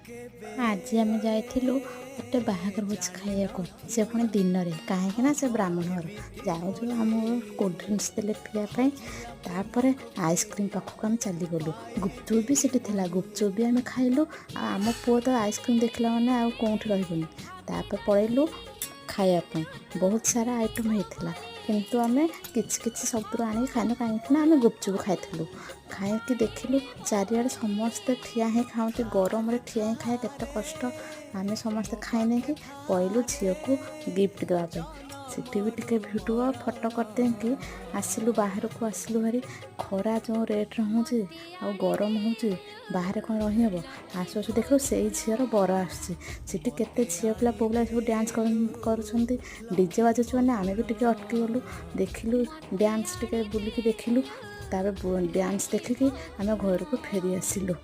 ଆଜି ଆମେ ଯାଇଥିଲୁ ଗୋଟେ ବାହାଘର ଭୋଜି ଖାଇବାକୁ, ସେ ପୁଣି ଦିନରେ, କାହିଁକି ନା ସେ ବ୍ରାହ୍ମଣ ଘର। ଯାଉଛୁ, ଆମକୁ କୋଲ୍ଡ ଡ୍ରିଙ୍କସ୍ ଦେଲେ ପିଇବା ପାଇଁ। ତାପରେ ଆଇସ୍କ୍ରିମ୍ ପାଖକୁ ଆମେ ଚାଲିଗଲୁ। ଗୁପଚୁପ୍ ବି ସେଠି ଥିଲା, ଗୁପଚୁପ୍ ବି ଆମେ ଖାଇଲୁ। ଆଉ ଆମ ପୁଅ ତ ଆଇସ୍କ୍ରିମ୍ ଦେଖିଲା ମାନେ ଆଉ କେଉଁଠି ରହିବନି। ତାପରେ ପଳେଇଲୁ ଖାଇବା ପାଇଁ। ବହୁତ ସାରା ଆଇଟମ୍ ହେଇଥିଲା, କିନ୍ତୁ ଆମେ କିଛି କିଛି ସବୁଥିରୁ ଆଣିକି ଖାଇନୁ, କାହିଁକି ନା ଆମେ ଗୁପଚୁପ୍ ଖାଇଥିଲୁ। ଖାଇକି ଦେଖିଲୁ ଚାରିଆଡ଼େ ସମସ୍ତେ ଠିଆ ହେଇ ଖାଉନ୍ତି। ଗରମରେ ଠିଆ ହେଇ ଖାଇବା କେତେ କଷ୍ଟ। ଆମେ ସମସ୍ତେ ଖାଇ ନେଇକି ପଳେଇଲୁ ଝିଅକୁ ଗିଫ୍ଟ ଦେବା ପାଇଁ। ସେଠି ବି ଟିକେ ଭିଡ଼ିଓ ଫଟୋ କରିଦେଇକି ଆସିଲୁ, ବାହାରକୁ ଆସିଲୁ ଭାରି। ଖରା ଯେଉଁ ରେଟ୍ରେ ହେଉଛି ଆଉ ଗରମ ହେଉଛି, ବାହାରେ କ'ଣ ରହିହେବ? ଆସୁ ଆସୁ ଦେଖିଲୁ ସେଇ ଝିଅର ବର ଆସୁଛି। ସେଠି କେତେ ଝିଅ ପିଲା, ପୁଅ ପିଲା ସବୁ ଡ୍ୟାନ୍ସ କରୁଛନ୍ତି, ଡିଜେ ବାଜୁଛି। ମାନେ ଆମେ ବି ଟିକେ ଅଟକି ଗଲୁ, ଦେଖିଲୁ ଡ୍ୟାନ୍ସ, ଟିକେ ବୁଲିକି ଦେଖିଲୁ। ତାପରେ ଡ୍ୟାନ୍ସ ଦେଖିକି ଆମେ ଘରକୁ ଫେରି ଆସିଲୁ।